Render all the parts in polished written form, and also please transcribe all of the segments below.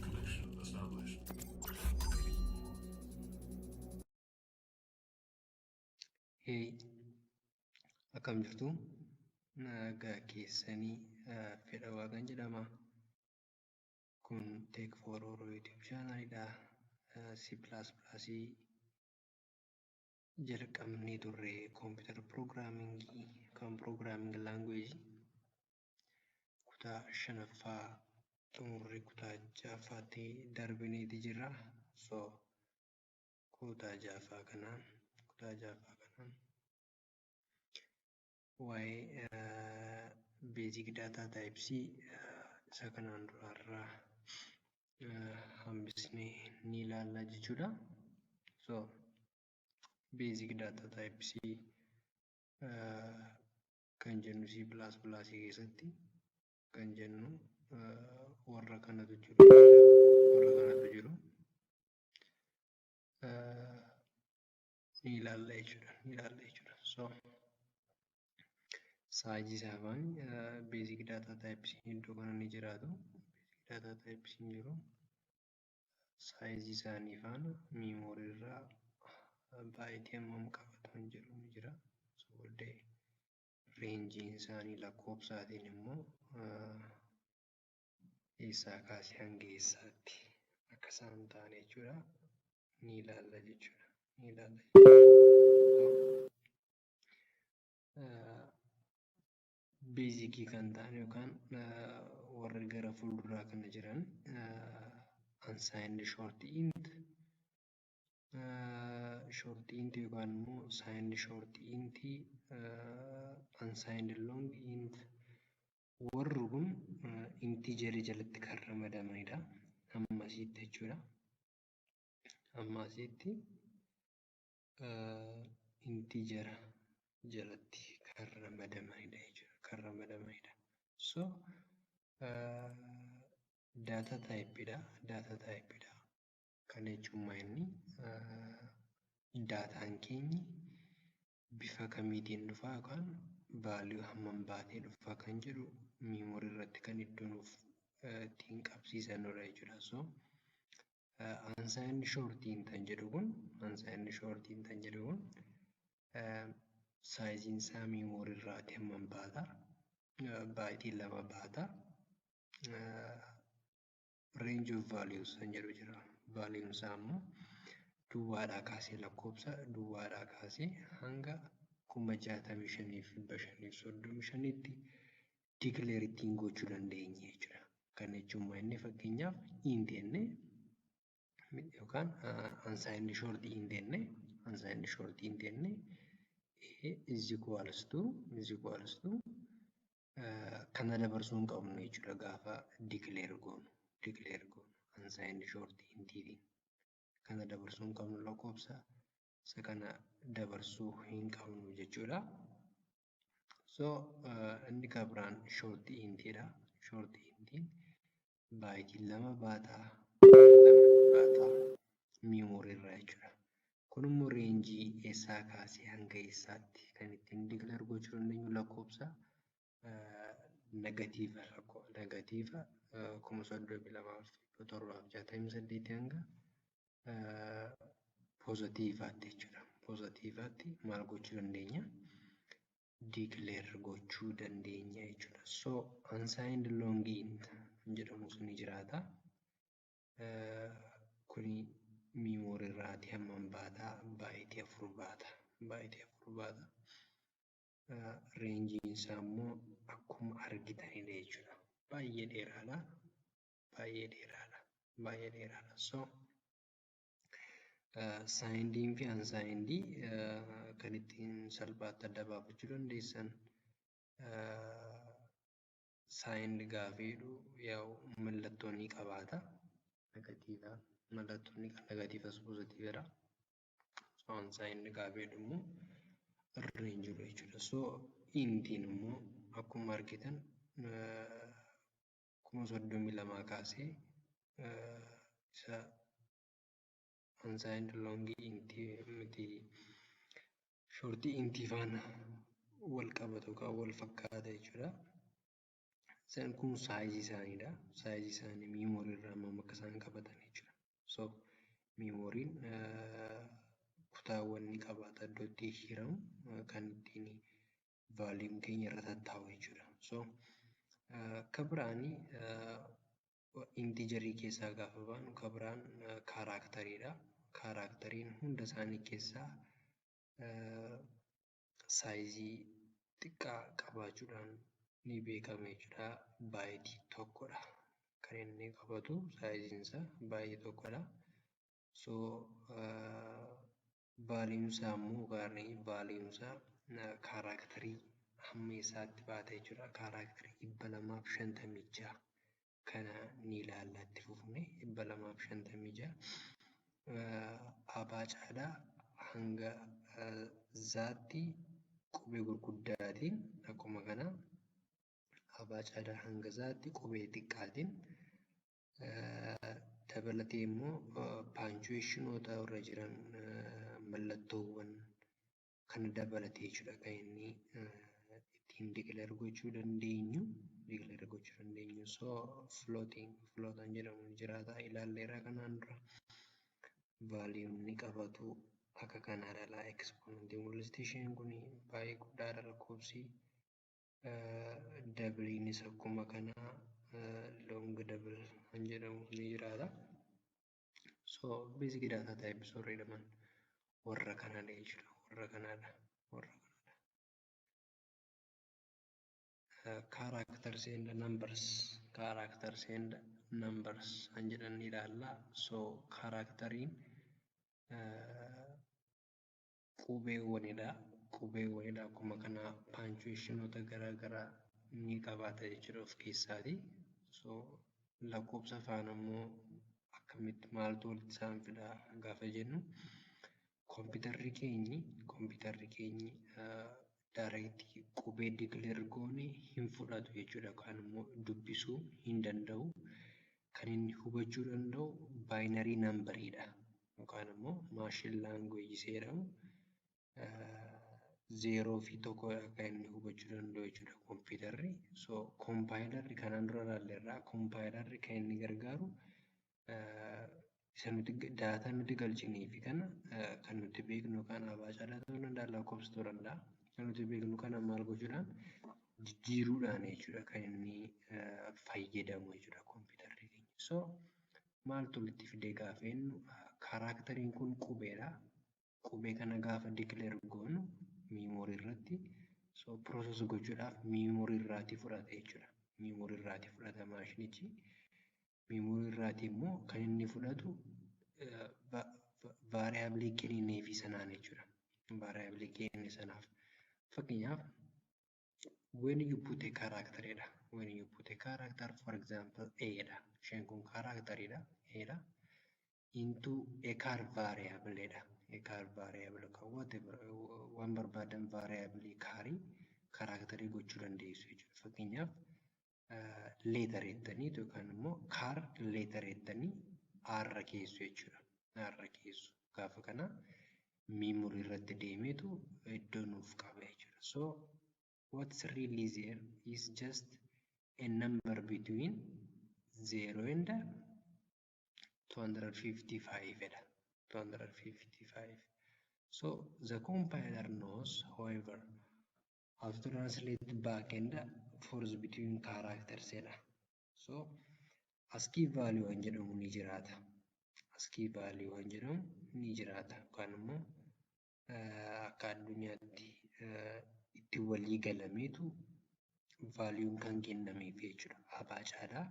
Connection established. Hey, akkam jirtu? Nagaa keessanii? Fedha Waaqaan jedhama. Kun Tech for Oro YouTube channelidha. C++ jalqabnee turre, computer programming kan programming language kutaa shanaffaa xumurree kutaa ja'affaatti darbineeti jirra. So kutaa ja'affaa kanaan waa'ee basic data types isa kanaan duraarraa hambisnee ni ilaalla jechuudha. So basic data types kan jennu, C++ keessatti kan jennu warra kanatu jiru jechuudha. Warra kanatu jiru. Ni ilaalla jechuudha. Ni ilaalla jechuudha. So size isaa afaan basic data types iddoo kana ni jiraatu. Basic data types jiru. Size isaanii faana memory irraa byte hammam qabatu kan jedhu ni jira. So booddee rangeiin isaanii lakkoofsaatiin immoo eessaa kaasee hanga eessaatti akka isaan ta'an jechuudha. Ni ilaalla jechuudha. Ni ilaalla jechuudha. Basic kan ta'an yookaan warri gara fuulduraa kana jiran unsigned short int, short int yookaan immoo signed short int, unsigned long int, warri kun integer jalatti kan ramadamanidha. Amma asitti jechuudha. Amma asitti integer jalatti kan ramadamanidha jechuudha. Kan ramadamanidha. So data typeidha. Data typeidha. Kana jechuun maal inni dataan keenya bifa kamiitiin dhufa yookaan value hammam baatee dhufa kan jedhu memory irratti kan iddoo nuuf ittiin qabsiisanudha jechuudha. So unsigned short int kan jedhu kun, unsigned short int kan jedhu kun sizeiin isaa memory irraati hammam baata? Byte 2 baata. Range of values kan jedhu jira. Valueun isaa immoo duwwaadhaa kaasee, lakkoofsa duwwaadhaa kaasee hanga 65,535tti declare ittiin gochuu dandeenya jechuudha. Kana jechuun inni fakkeenyaaf int jennee yookaan unsigned short int jennee, unsigned short int jennee is equals to kana dabarsuu hin qabnu jechuudha. Gaafa declare goonu unsigned short intiin kana dabarsuu hin qabnu, lakkoofsa isa kana dabarsuu hin qabnu jechuudha. So inni kan biraan short intiidha. Short intiin byte 2 baataa, 2 baataa memory irraa jechuudha. Kun immoo range eessaa kaasee hanga eessaatti kan ittiin declare gochuu dandeenyu? Lakkoofsa negative 32,768 hanga positiveatti jechuudha. Positiveatti maal gochuu dandeenya? Declare gochuu dandeenya jechuudha. So unsigned long int kan jedhamus ni jiraata. Kuni memory irraatii hammam baataa? Byte 4 baata. Byte 4 baata. Rangeiin isaa immoo akkuma argitanidha jechuudha. Baay'ee dheeraadha. Baay'ee dheeraadha. Baay'ee dheeraadha. So signediin fi unsigned kan ittiin salphaatti adda baafachuu dandeessan, signed gaafa jedhu yaa'u mallattoo ni qabaata. Negative mallattoo ni negativeas positivedha. So unsigned gaafa jedhu immoo irra hin jiru jechuudha. So intiin immoo akkuma argitan 32,000 kaasee isa unsigned long int miti, short int faana Wal qabatu yookaan wal fakkaata jechuudha. Isaan kun sizeii isaaniidha. Sizeii isaanii memory irraa hammam akka isaan qabatan jechuudha. So memoryn kutaawwan ni qabaata, iddoo itti hiramu, kan ittiin valueun keenya irra tattaa'u jechuudha. So kan biraanii integerii keessaa gaafa baanu, kan biraan characteriidha. Characteriin hunda isaanii keessaa sizeii xiqqaa qabaachuudhaan ni beekama jechuudha. Byteii tokkodha kan inni qabatu, sizeiin isaa byteii tokkodha. So valueun isaa immoo, valueun isaa characterii hamma isaatti baata jechuudha. Characterii 256 kana ni ilaalla itti fufnee. 256 abaacaadhaa hanga zaatti qubee gurguddaatiin, akkuma kana abaacaadhaa hanga zaatti qubee xiqqaatiin, dabalatee immoo punctuationoota irra jiran, mallattoowwan kana dabalatee jechuudha kan inni ittiin declare gochuu dandeenyu. So floating, floatan jedhamu jiraata, ilaalleerra kanaan dura. Valueun inni qabatu akka kanaadha laa. Exponentii mul'isti isheen kun, baay'ee guddaadha lakkoofsi. Doubleiinis akkuma kanaa, long double kan jedhamu ni jiraata. So basic data types warra jedhaman warra kanadha jechuudha. Warra kanadha. Warra kanadha. Characters and numbers, characters and numbers kan jedhan ni ilaalla. So characteriin qubeewwanidha. Qubeewwanidha. Akkuma kana punctuationoota garaa garaa ni qabaata jechuudha of keessaati. So lakkoofsa faana immoo akkamitti, maaltu walitti isaan fida gaafa jennu, kompiitarri keenyi directii qubee declare goone hin fudhatu jechuudha, yookaan immoo dubbisuu hin danda'u. Kan inni hubachuu danda'u binary numberiidha yookaan immoo machine languageii jedhamu, zeeroo fi tokko kan inni hubachuu danda'u jechuudha kompiitarri. So compilerri kanaan dura ilaalleerra, compilerri kan inni gargaaru isa nuti data nuti galchinee fi kana kan nuti beeknu yookaan abaacaadhaa ta'uu danda'a, lakkoofsa ta'uu danda'a. Kan nuti beeknu kana maal gochuudhaan, jijjiiruudhaan jechuudha kan inni fayyadamu jechuudha kompiitarri keenya. So maaltu walitti fidee gaafa jennu, characteriin kun qubeedha. Qubee kana gaafa declare goonu memory irratti, so process gochuudhaaf memory irraatii fudhata jechuudha. Memory irraatii fudhata maashinichi. Memory irraatii immoo kan inni fudhatu variableii kennineefii sanaan jechuudha. Variableii kennine sanaaf. Fakkeenyaaf, when you put a character jedha. When you put a character, for example, A dha. Isheen kun characteriidha. A dha. Into a char variable jedha. A char variable kan whatever, waan barbaadan variable charii characterii gochuu dandeessu jechuudha. Fakkeenyaaf, letter jettanii yookaan immoo char letter jettanii R keessu jechuudha. R keessu. Gaafa kana memory irratti deemeetu iddoo nuuf qaba jechuudha. So what's really there is just a number between 0 and 255 dha. 255. So the compiler knows, however, how to translate back and forth between characters jedha. So ASCII value waan jedhamu ni jiraata. ASCII value waan jedhamu ni jiraata yookaan immoo akka addunyaatti itti walii galameetu valueun kan kennameef jechuudha. Abaacaadhaa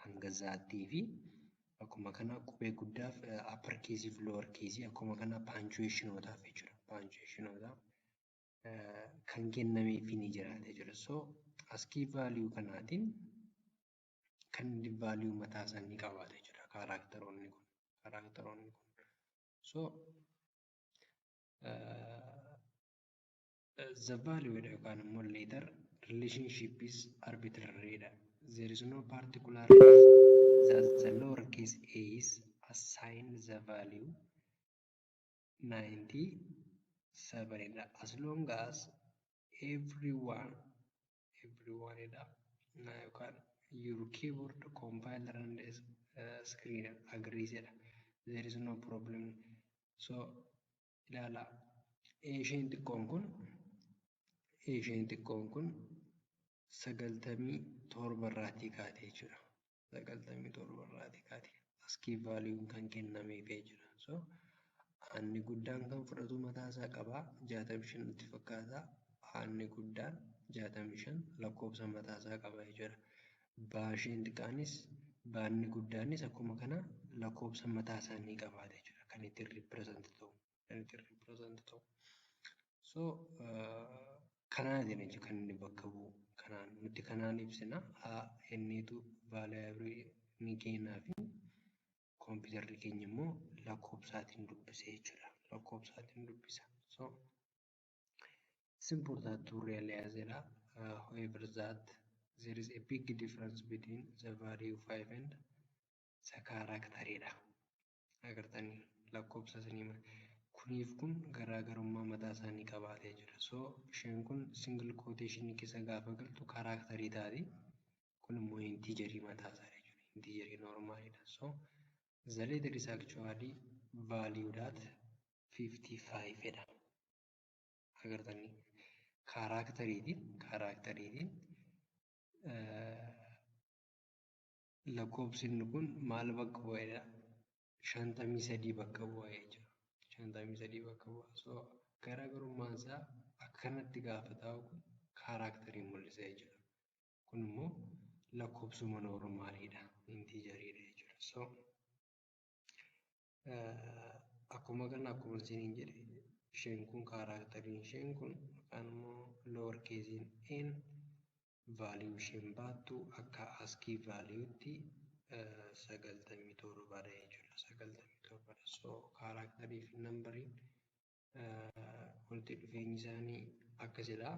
hanga zaattii fi akkuma kana qubee guddaaf, upper caseii fi lower caseii, akkuma kana punctuationootaaf jechuudha. Punctuationootaaf kan kennameefii ni jiraata jechuudha. So ASCII value kanaatiin kan inni value mataa isaa ni qabaata jechuudha characteroonni kun. Characteroonni kun. So the value yookaan immoo letter relationship is arbitrary dha. There is no particular that the lowercase a is assigned the value 97 dha. As long as Everyone, everyone dha. Yookaan your keyboard, compiler and screen agrees jedha. There is no problem. So ilaala, isheen xiqqoon kun 97 irraatii kaate jechuudha. 97 irraatii kaate. ASCII valueun kan kennameef jechuudha. So aanni guddaan kan fudhatu mataa isaa qaba. 65 natti fakkaata. Aanni guddaan 65 lakkoofsa mataa isaa qaba jechuudha. Baasheen xiqqaanis, baanni guddaanis akkuma kana lakkoofsa mataa isaa ni qabaata jechuudha. Kan ittiin represent ta'u. Kan ittiin represent ta'u. So kanaatiin jechuudha kan inni bakka bu'u. Kanaan nuti kanaan ibsina. A innitu variable ni kennaa fi kompiitarri keenya immoo lakkoofsaatiin dubbisa jechuudha. Lakkoofsaatiin dubbisa. So it's important to realize that however that there is a big difference between the value 5 and the character dha. Agartanii, lakkoofsa isinii kuniif kun garaagarummaa mataa isaanii qabaatee jira. So isheen kun single quotation keessa gaafa galtu characterii taati. Kun immoo integerii mataa isaa jechuudha. Integerii normalidha. So the letter is actually valued at 55 dha. Agartanii, characteriitiin lakkoofsi inni kun maal bakka bu'eedha? 53 bakka bu'a jechuudha. 53 bakka bu'a. So garaagarummaan isaa akkanatti gaafa taa'u kun characterii mul'isa jechuudha. Kun immoo lakkoofsuma normaliidha. Integeriidha jechuudha. So akkuma kana, akkuma isiniin jedhe, isheen kun characteriin isheen kun yookaan immoo lower caseiin n value isheen baattu akka ASCII valuetti 97dha jechuudha. 97dha. So characterii fi numberiin walitti dhufeenyi isaanii akkasidha.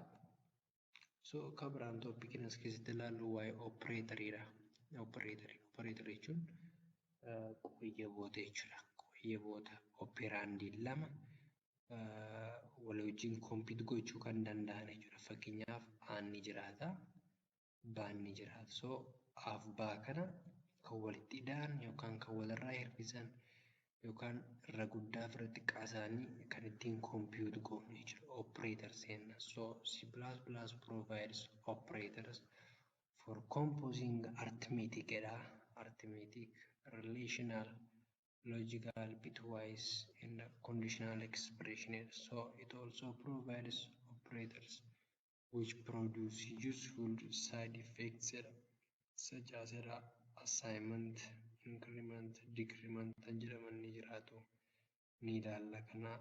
So kan biraan topiciin as keessatti ilaallu waa'ee operatoriidha. Operatorii. Operatorii jechuun qoyyaboota jechuudha. Qoyyaboota operandii lama wal wajjin compute gochuu kan danda'an jechuudha. Fakkeenyaaf, aan ni jiraata, baan ni jiraata. So aaf baa kana kan walitti ida'an yookaan kan walirraa hir'isan yookaan irra guddaa fi irra xiqqaa isaanii kan ittiin compute goonu jechuudha. Operators jenna. So C++ provides operators for composing arithmetic jedha. Arithmetic, relational, logical, bitwise and conditional expression. So it also provides operators which produce useful side effects such as assignment, increment, decrement kan jedhaman ni jiraatu. Ni ilaalla kana,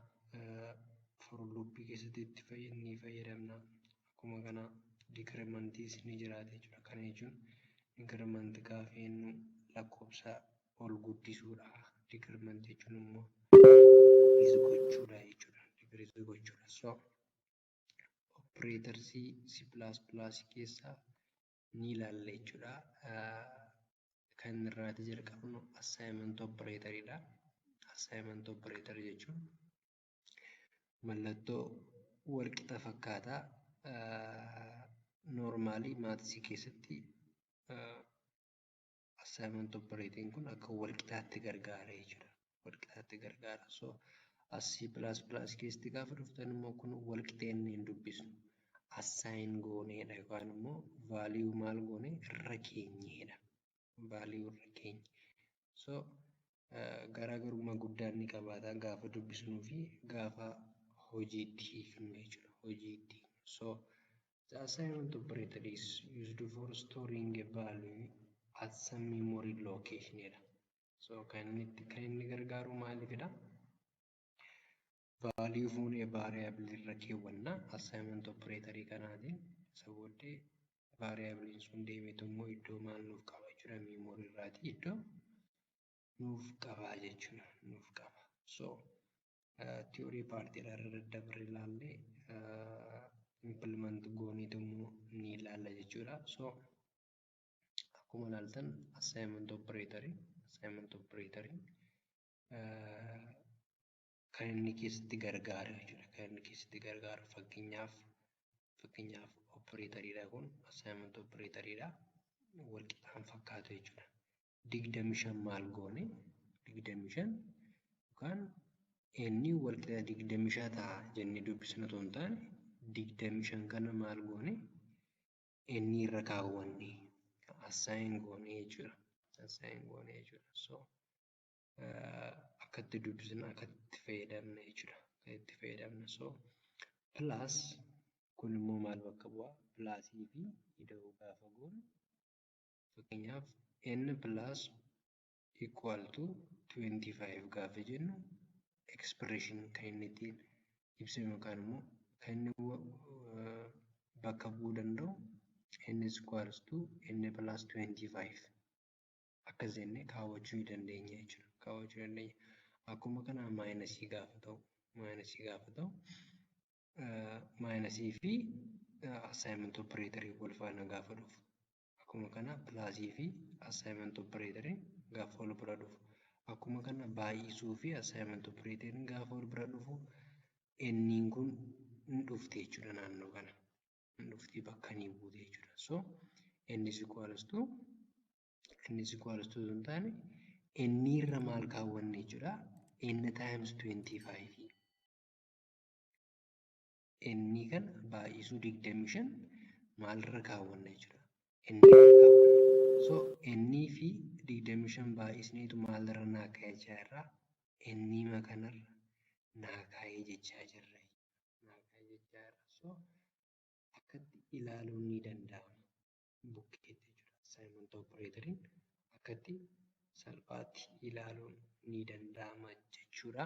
for loopii keessatti itti ni fayyadamna. Akkuma kana decrementiis ni jiraata jechuudha. Kana jechuun increment gaafa jennu lakkoofsa ol guddisuudha. Decrement jechuun immoo decrease gochuudha jechuudha. Decrease gochuudha. So operatorsii C++ keessaa ni ilaalla jechuudha. Kan irraati jalqabnu assignment operatoriidha. Assignment operator jechuun mallattoo walqixa fakkaataa. Normalii mathsii keessatti assignment operatoriin kun akka walqixaatti gargaara jechuudha. Walqixaatti gargaara. So as C++ keessatti gaafa dhuftan immoo kun walqixee inni hin dubbisnu. Assign gooneedha yookaan immoo value maal goone irra keenyeedha. Value irra keenye. So garaagarummaa guddaa inni qabaata gaafa dubbisnuu fi gaafa hojiitti hiiknu jechuudha. Hojiitti. So the assignment operator is used for storing a value at some memory location jedha. So kan inni gargaaru maaliifidha? Value fuunee variable irra keewwanna assignment operatorii kanaatiin. Isa booddee variableiin sun deemeetu immoo iddoo maal nuuf qaba jechuudha? Memory irraatii iddoo nuuf qaba jechuudha. Nuuf qaba. So theory partiidha irra daddabarre ilaallee implement gooneetu immoo ni ilaalla jechuudha. So akkuma ilaaltan assignment operatorii kan inni keessatti gargaaru jechuudha. Kan inni keessatti gargaaru fakkeenyaaf Fakkeenyaaf operatoriidha kun, assignment operatoriidha. Wal qixaan fakkaatu jechuudha. 25 maal goone, 25 yookaan inni wal qixa 25 ta'a jennee dubbisna otoo hin taane, 25 kana maal goone, inni irra kaawwanne, assign goone jechuudha. Assign goone jechuudha. So akkatti dubbisna, akkatti fayyadamna jechuudha. Akkatti fayyadamna. So plus kun immoo maal bakka bu'aa? Plusii fi ida'uu gaafa goonu, fakkeenyaaf n plus equal to 25 gaafa jennu, expression kan inni ittiin ibsamu yookaan immoo kan inni bakka bu'uu danda'u n is equals to n plus 25 akkas jennee kaawwachuu ni dandeenya jechuudha. Kaawwachuu dandeenya. Akkuma kana minusii gaafa ta'u, minusii gaafa ta'u, minusii fi assignment operatorii wal faana gaafa dhufu. Akkuma kana plusii fi assignment operatorii gaafa wal bira dhufu. Akkuma kana baay'isuu fi assignment operatoriin gaafa wal bira dhufu, nniin kun ni dhufti jechuudha naannoo kana. Ni dhufti, bakka ni buute jechuudha. So n is equals to, n is equals to hin taane, n irra maal kaawwanne jechuudha? N times 25, n kana baay'isuu 25 maalirra kaawwanna jechuudha? N irra kaawwanna. So n fi 25 baay'isneetu maalirra naa kaa'ee jechaa jirra? N kanarra naa kaa'ee jechaa jirra. Naa kaa'ee jechaa jirra. So akkatti ilaaluun ni danda'ama bukkeetti jechuudha. Assignment operatoriin akkatti salphaatti ilaaluun ni danda'ama jechuudha.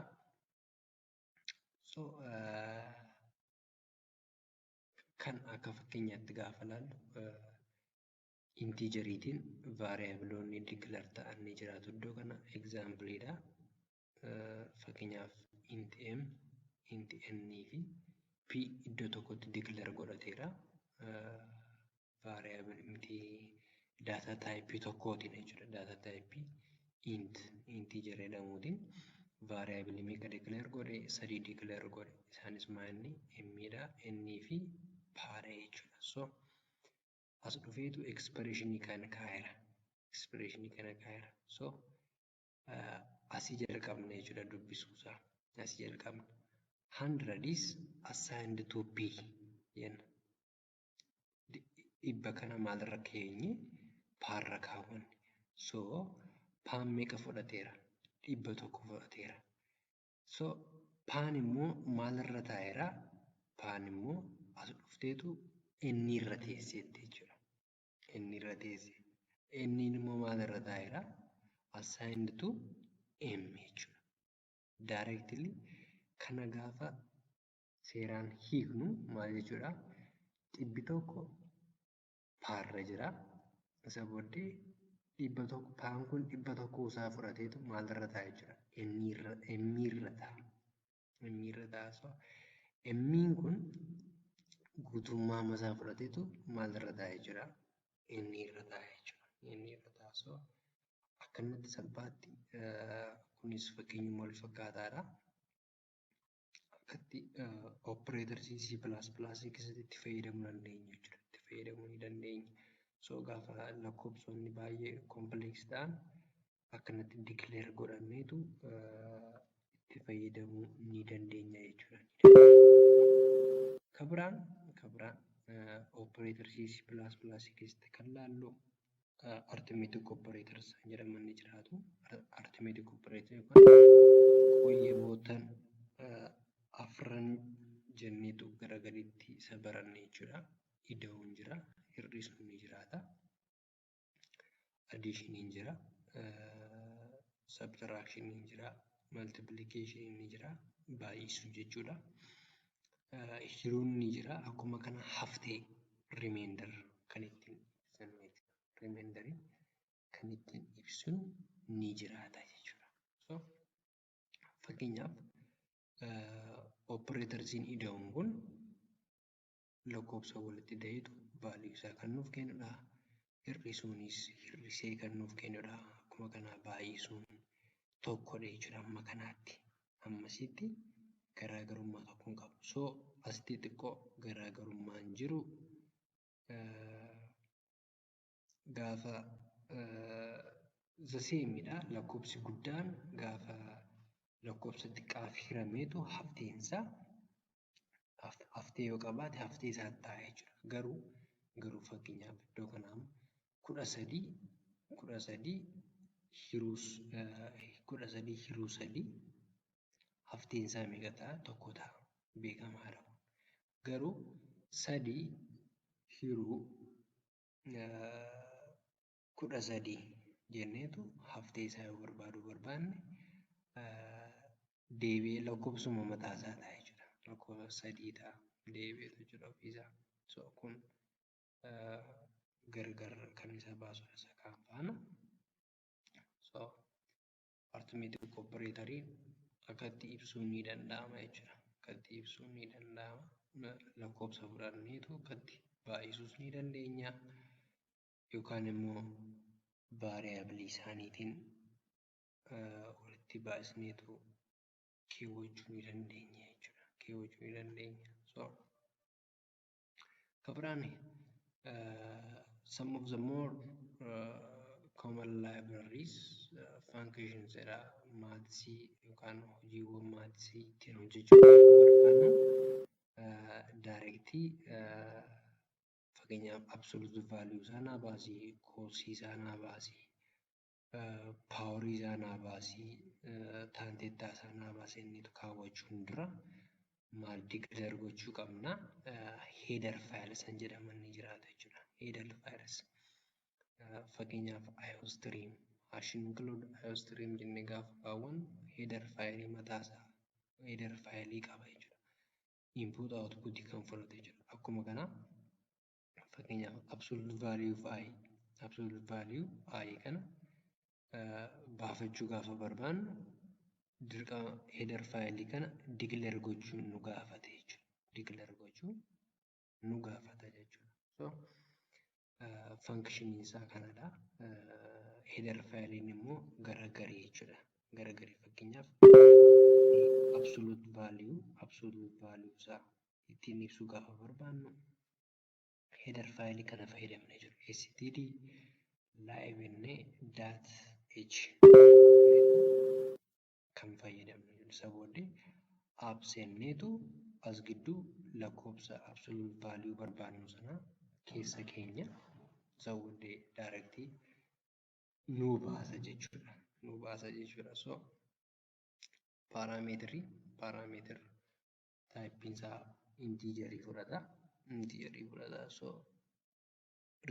So kan akka fakkeenyaatti gaafa ilaallu, integeriitiin variableoonni declare ta'an ni jiraatu. Iddoo kana exampleiidha. Fakkeenyaaf int m, int n fi p iddoo tokkotti declare godhateera. Variable miti, data typeii tokkootiin jechuudha. Data typeii int, integer jedhamuutiin variableii meeqa declare godhe? Sadii declare godhe. Isaanis maal? M'dha, n fi pdha jechuudha. So as dhufeetu expressionii kana kaa'eera. Expressionii kana kaa'eera. So asii jalqabna jechuudha dubbisuusaa. Asii jalqabna. 100 is assigned to p jenna. 100 kana maalirra keenye? Parra kaawwanne. So paan meeqa fudhateera? 100 fudhateera. So paan immoo maalirra taa'eera? Paan immoo as dhufteetu inni irra teesseetti jechuudha. Inni irra teesse. Inni immoo maalirra taa'eera? Assigned to m jechuudha. Directly kana gaafa seeraan hiiknu maal jechuudha? 100 parra jira. Isa booddee 100, paan kun 100 isaa fudhateetu maalirra taa'a jechuudha? M irra taa'a. M irra taa'a. So M'n kun guutummaa isaa fudhateetu maalirra taa'a jechuudha? Inni irra taa'a jechuudha. Inni irra taa'a. So akkanatti salphaatti kunis fakkeenyuma wal fakkaataadha. Akkatti operatorsii C++ keessatti itti fayyadamuu dandeenya jechuudha. Itti fayyadamuu ni dandeenya. So gaafa lakkoofsonni baay'ee complex ta'an akkanatti declare godhanneetu itti fayyadamuu ni dandeenya jechuudha. Ka biraan operatorsii C++ keessatti kan laallu arithmetic operators jedhaman ni jiraatu. Arithmetic operator yookaan qooyyabootan afran jenneetu gara gaditti isa baranne jechuudha. Ida'uun jira, hir'isuun ni jiraata, additioniin jira, subtractioniin jira, multiplicationiin ni jira, baay'isuu jechuudha. Hiruun ni jira, akkuma kana haftee, remainder, kan ittiin ibsinu jechuudha. Remainderii kan ittiin ibsinu ni jiraata jechuudha. So fakkeenyaaf operatorsiin ida'uun kun lakkoofsa walitti ida'eetu value isaa kan nuuf kennudha. Hir'isuunis hir'isee kan nuuf kennudha. Akkuma kana baay'isuun tokkodha jechuudha amma kanaatti. Ammasitti Garaagarummaa tokko hin qabu. So asitti xiqqoo garaagarummaan jiru gaafa the same dha. Lakkoofsi guddaan gaafa lakkoofsa xiqqaaf hirameetu hafteensaa haftee yoo qabaate haftee isaa ta'a jechuudha. Garuu fakkeenyaaf iddoo kanaa 13 13 hiruu 13 hiruu 3 hafteen isaa meeqa ta'a? 1 ta'a. Beekamaadha kun. Garuu 3 hiruu 13 jenneetu haftee isaa yoo barbaaduu barbaanne deebi'ee lakkoofsuma mataa isaa ta'a jechuudha. Lakkoofsa 3 ta'a deebi'ee jechuudha ofiisaa. So kun gargar kan isa baasudha isa kaan faana. So arithmetic operatoriin akkatti ibsuun ni danda'ama jechuudha. Akkatti ibsuun ni danda'ama. Lakkoofsa fudhanneetu akkatti baay'isuus ni dandeenya. Yookaan immoo variableii isaaniitiin walitti baay'isneetu keewwachuu ni dandeenya jechuudha. Keewwachuu ni dandeenya. So kan biraan some of the more common libraries functions jedha. Mathsii yookaan hojiiwwan mathsii ittiin hojjechuu barbaannu directii fakkeenyaaf absolute value isaa naa baasii, cosii isaa naa baasii, powerii isaa naa baasii, tan theta isaa naa baasii inni kaawwachuun dura maal declare gochuu qabna? Header files kan jedhaman ni jiraatu jechuudha. Header files fakkeenyaaf iostream #include iostream jennee gaafa kaawwannu header fileii mataasaa header fileii qaba jechuudha. Input output kan fudhatu jechuudha. Akkuma kana fakkeenyaaf absolute value of i, absolute value i kana baafachuu gaafa barbaannu dirqama header fileii kana declare gochuun nu gaafata jechuudha. Declare gochuun nu gaafata jechuudha. So functioniin isaa kanadha. Header fileiin immoo garagarii jechuudha. Garagarii fakkeenyaaf absolute value isaa ittiin ibsuu gaafa barbaannu header fileii kana fayyadamna jechuudha. Std lib jennee dot h kan fayyadamnu isa booddee abs jenneetu as gidduu lakkoofsa absolute value barbaannu sana keessa keenya, isa booddee directii nuu baasa jechuudha. Nuu baasa jechuudha. So parameter typeiin isaa integerii fudhata. Integerii fudhata. So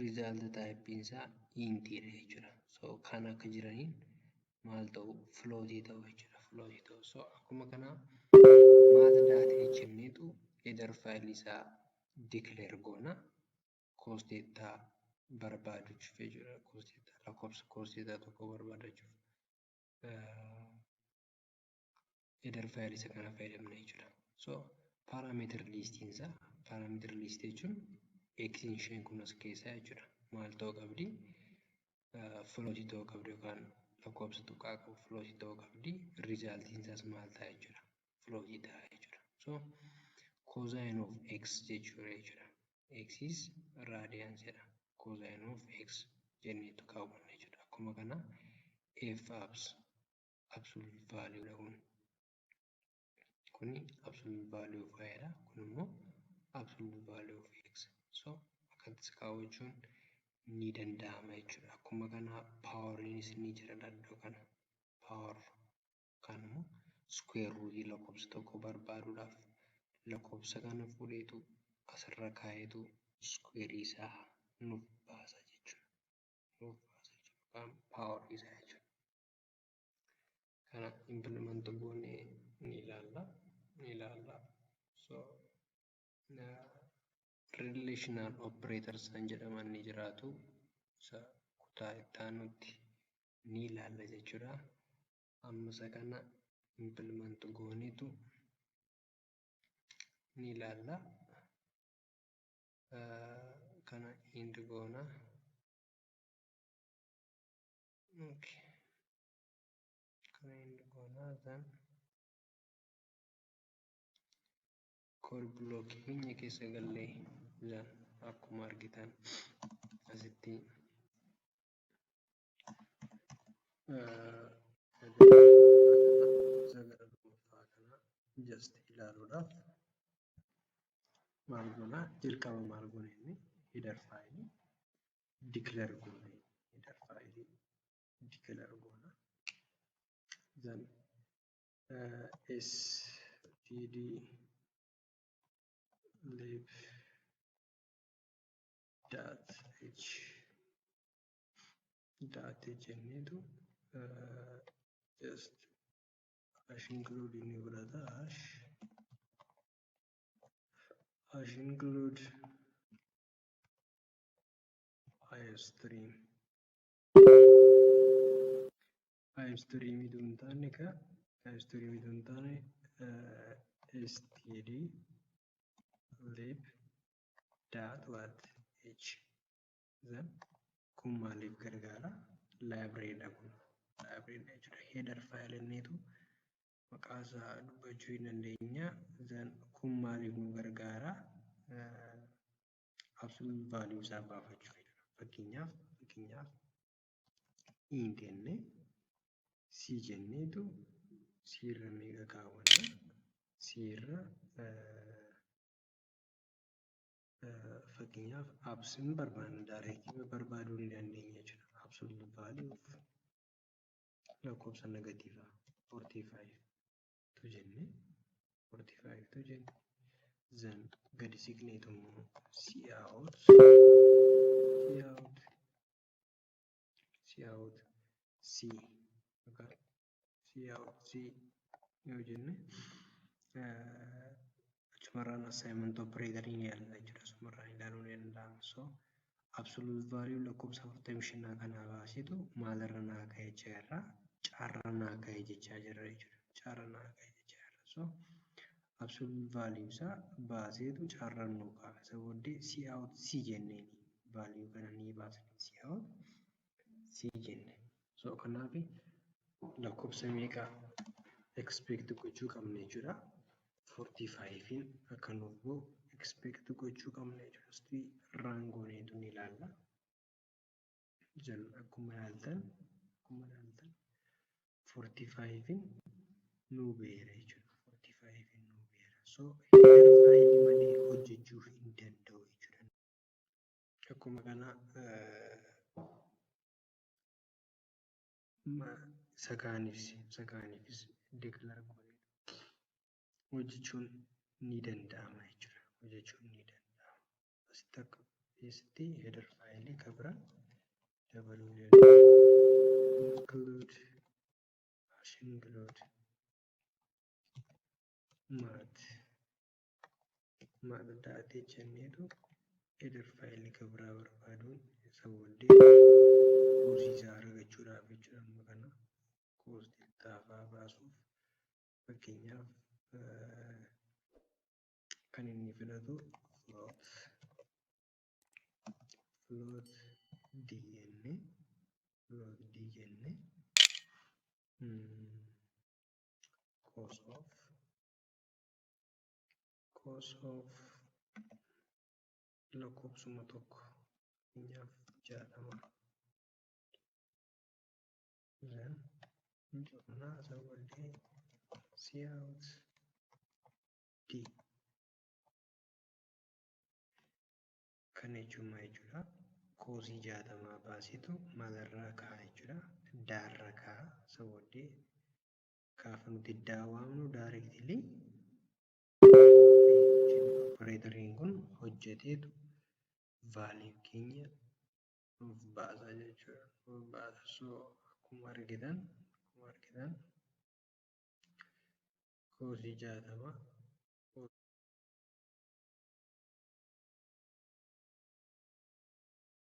result typeiin isaa intiidha jechuudha. So kan akka jiraniin maal ta'u? Floatii ta'u jechuudha. Floatii ta'u. So akkuma kanaa math dot h jenneetu header fileii isaa declare goona. Cos theta barbaaduuf jechuudha. Cos theta, lakkoofsa cos theta tokko barbaadachuuf header fileii isa kana fayyadamna jechuudha. So parameter listiin isaa, parameter listii jechuun x isheen kun as keessaa jechuudha. Maal ta'uu qabdi? Floatii ta'uu qabdi yookaan lakkoofsa tuqaa qabu floatii ta'uu qabdi. Resultiin isaas maal ta'a jechuudha? Floatii ta'a jechuudha. So cosine of x jechuudha. X is radians jedha. Cosine of x jenneetu kaawwanna jechuudha. Akkuma kana f abs absolute value dha kun. Kuni absolute value of y dha. Kun immoo absolute value of x. So akkanatti kaawwachuun ni danda'ama jechuudha. Akkuma kana poweriinis ni jira iddoo kana. Power yookaan immoo square root lakkoofsa tokko barbaaduudhaaf lakkoofsa kana fuudheetu asirra kaa'eetu square isaa nuuf baasa jechuudha. Nuuf baasa jechuudha yookaan powerii isaa jechuudha. Kana implement goonee ni ilaalla. Ni ilaalla. So relational operators kan jedhaman ni jiraatu. Isa kutaa itti aanutti ni ilaalla jechuudha. Amma isa kana implement gooneetu ni ilaalla. Kana end goona. Okay. Kana end goona then Code block keenya keessa gallee, then akkuma argitan asitti isa gara lammaffaa kana just ilaaluudhaaf maal goona? Jalqaba maal goona? Inni header file declare goone, header file declare goona. Then std lib dot h dot jenneetu just hash include inni godhata, hash include iostream, iostream utuu hin taane, ka iostream utuu hin taane, std lib dot what? H. Then kun maaliif gargaara? Library dha, kun library dha jechuudha. Header file innitu maqaa isaa dubbachuu hin dandeenya. Then kun maaliif nu gargaara? Absolute value isaa baafachuu jechuudha. Fakkeenyaaf int jennee c jenneetu c irra meeqa kaawwanna? C irra fakkeenyaaf absin barbaanna, direct barbaaduu ni dandeenya jechuudha. Absolute value of lakkoofsa negative 45 tu jenne, 45 tu jenne. Then gadi siqneetu immoo cout cout cout c yookaan cout c yoo jenne, achumarraan assignment operator ni ilaalla jechuudha. Asumarraan ilaaluu ni danda'ama. So absolute value lakkoofsa 45 kanaa baasetu maalirra naa ka'e jechaa jirra? Carra naa ka'e jechaa jirra jechuudha. Carra naa ka'e jechaa jirra. So absolute value isaa baaseetu carra nuu ka'a. Isa booddee cout c jenneeni value kana ni baasne, cout c jenne. So kanaaf lakkoofsa meeqa expect gochuu qabna jechuudha? 45 akka nuuf bahu expect gochuu qabna jechuudha. Asitti run gooneetu ni ilaalla. Akkuma ilaaltan 45 nuu baheera jechuudha. 45 nuu baheera. So header file malee hojjechuu hin danda'u jechuudha. Akkuma kana isa kaaniifis declare goonee hojjechuun ni danda'ama jechuudha. Hojjechuun ni danda'ama. Asitti akka asitti header file kan biraa dabaluu ni dandeenya. Include hash include math dot jenneetu header file kan biraa barbaaduun isa booddee cosii isaa argachuudhaaf jechuudha. Amma kana cos theta fa'aa baasuuf, fakkeenyaaf kan inni filatu float d jennee, float d jennee, cos of lakkoofsuma tokko, fakkeenyaaf 60, then cufnaa. Isa booddee cout d. Kana jechuun maal jechuudha? Cosii 60 baasetu maalirraa ka'a jechuudha? Daarra ka'a. Isa booddee gaafa nuti daa waamnu, directly operatoriin kun hojjeteetu value keenya nuuf baasa jechuudha. Nuuf baasa. So akkuma argitan cosii 60